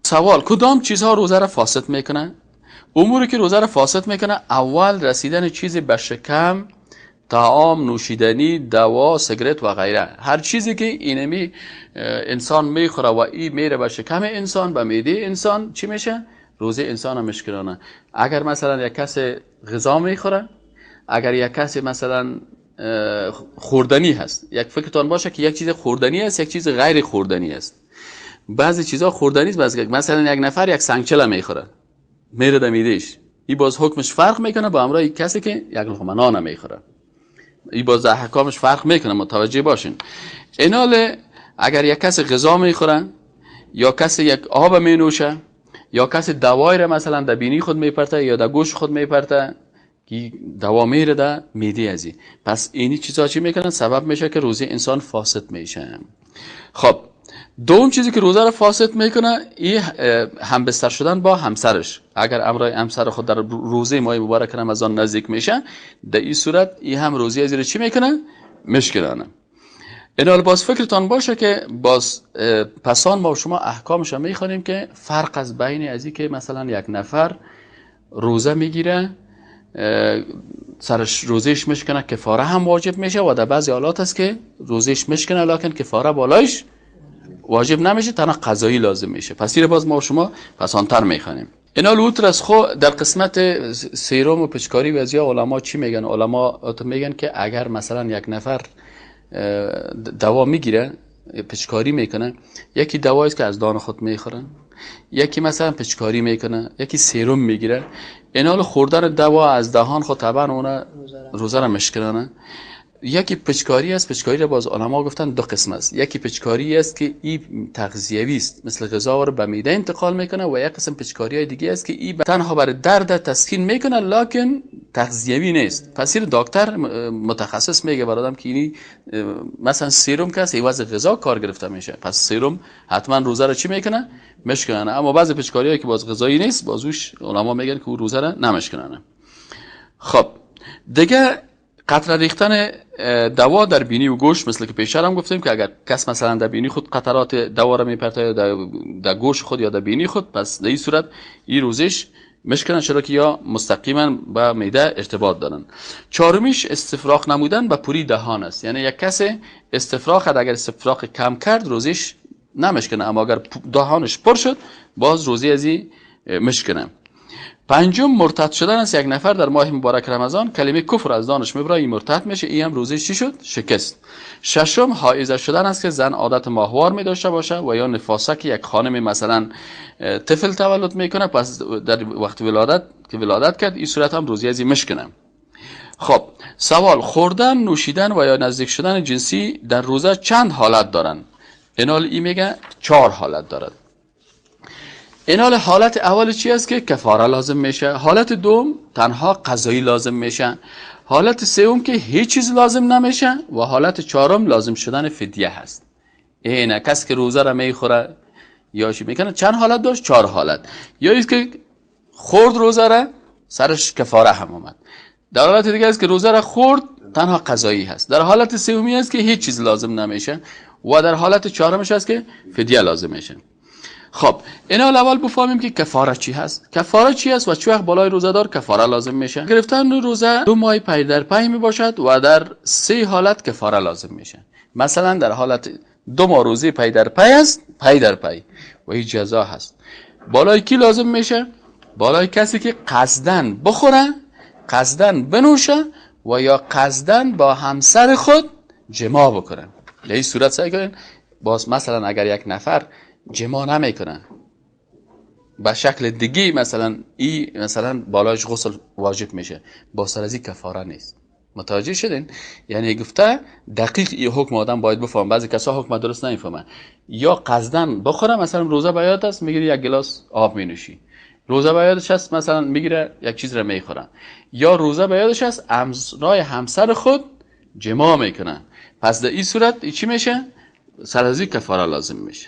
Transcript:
سوال: کدام چیزها روزه را فاسد میکنه؟ اموری که روزه را فاسد میکنه، اول رسیدن چیزی به شکم، طعام، نوشیدنی، دوا، سیگرت و غیره. هر چیزی که اینمی انسان میخوره و این میره به شکم انسان، به معده انسان، چی میشه؟ روزه انسان هم مشکلانه. اگر مثلا یک کس غذا میخوره، اگر یک کسی مثلا خوردنی هست، یک فکرتان باشه که یک چیز خوردنی است، یک چیز غیر خوردنی است. بعضی چیزها خوردنی است، بعضی مثلا یک نفر یک سنگچله میخوره، میره در معدهش، این باز حکمش فرق میکنه با همراه کسی که یک لقمه نان میخوره، این باز در احکامش فرق میکنه، متوجه باشین. اینال اگر یک کسی غذا میخوره یا کسی یک آب مینوشه یا کسی دوای را مثلا در بینی خود میپرته یا در گوش خود میپرته که دوا میره در معده ازی، پس اینی چیزا چی میکنن؟ سبب میشه که روزه انسان فاسد میشه. خب دوم چیزی که روزه را فاسد میکنه، این همبستر شدن با همسرش. اگر امرای همسر خود در روزه ماه مبارک رمضان نزدیک میشه، در این صورت این هم روزه از چی میکنه؟ مشکلانه. اینال باز فکرتان باشه که باز پسان ما شما احکامش میخوانیم که فرق از بین از این که مثلا یک نفر روزه میگیره، سرش روزهش مشکنه، کفاره هم واجب میشه، و در بعضی حالات هست که روزهش مشکنه لکن کفاره بالایش واجب نمیشه، تنها قضایی لازم میشه. پس این باز ما شما پسانتر میخوانیم. اینا لوتر از خو در قسمت سیروم و پچکاری و از یا علما چی میگن؟ علما میگن که اگر مثلا یک نفر دوا میگیره، پچکاری میکنه، یکی دوایی است که از دان خود میخورن، یکی مثلا پچکاری میکنه، یکی سیروم میگیره. اینا خوردن دوا از دهان خود طبعا اون روزه را مشکلانه. یکی پچکاری است، پچکاری را باز علما گفتن دو قسم است. یکی پچکاری است که این تغذیوی است، مثل غذا رو به معده انتقال میکنه، و یک قسم پچکاری های دیگه است که این تنها برای درد تسکین میکنه لکن تغذیوی نیست. پس این دکتر متخصص میگه برادم که اینی مثلا سیروم که است عوض غذا کار گرفته میشه، پس سیروم حتما روزه رو چی میکنه؟ مشکنه. اما بعضی پچکاری که باز غذایی نیست، بازوش علما میگن که او روزه رو نمشکنه. خب دیگه قطره ریختن دوا در بینی و گوش، مثل که پیشتر هم گفتیم که اگر کس مثلا در بینی خود قطرات دوا را میپرته یا در گوش خود یا در بینی خود، پس در این صورت این روزش مشکنن، چرا که یا مستقیما با معده ارتباط دارن. چهارمیش استفراغ نمودن به پوری دهان است، یعنی یک کس استفراغ اگر استفراغ کم کرد روزش نمشکنه، اما اگر دهانش پر شد باز روزی ازی مشکنه. پنجم مرتد شدن است. یک نفر در ماه مبارک رمضان کلمه کفر از دانش میبره، این مرتد میشه، این هم روزه چی شد؟ شکست. ششم حائضه شدن است که زن عادت ماهوار می داشته باشه و یا نفاسه که یک خانم مثلا طفل تولد میکنه، پس در وقت ولادت که ولادت کرد، این صورت هم روزه از این مشکنه. خب سوال: خوردن، نوشیدن و یا نزدیک شدن جنسی در روزه چند حالت دارن؟ اینال این میگه 4 حالت دارد. اینال حالت اول چی است؟ که کفاره لازم میشه. حالت دوم تنها قضایی لازم میشه. حالت سوم که هیچ چیز لازم نمیشه، و حالت چهارم لازم شدن فدیه هست. اینه کس که روزه را میخوره یا چی میکنه، چند حالت داشت؟ 4 حالت. یا ایست که خورد روزه را، سرش کفاره هم اومد. در حالت دیگه است که روزه را خورد، تنها قضایی هست. در حالت سومی است که هیچ چیز لازم نمیشه، و در حالت چهارمش است که فدیه لازم میشه. خب اینا اول بفهمیم که کفاره چی هست. کفاره چی هست و چه وقت بالای روزه‌دار کفاره لازم میشه؟ گرفتن روزه 2 ماه پی در پی می باشد و در 3 حالت کفاره لازم میشه. مثلا در حالت 2 ماه روزه پی در پی است، پی در پی، و این جزا هست. بالای کی لازم میشه؟ بالای کسی که قصدن بخوره، قصدن بنوشه و یا قصدن با همسر خود جماع بکنه. در این صورت سعی کنین باز مثلا اگر یک نفر جماع نمیکنه به شکل دیگه، مثلا ای مثلا بالایش غسل واجب میشه، با سر از این کفاره نیست. متوجه شدین؟ یعنی گفته دقیق این حکم آدم باید بفهم. بعضی کسا حکم درست نمیفهمن. یا قصدن بخوره، مثلا روزه بیاد است میگیره یک گلاس آب مینوشی، روزه بیادش است مثلا میگیره یک چیز را میخوره، یا روزه بیادش است امرای همسر خود جماع میکنه، پس در این صورت چی میشه؟ سر از این کفاره لازم میشه.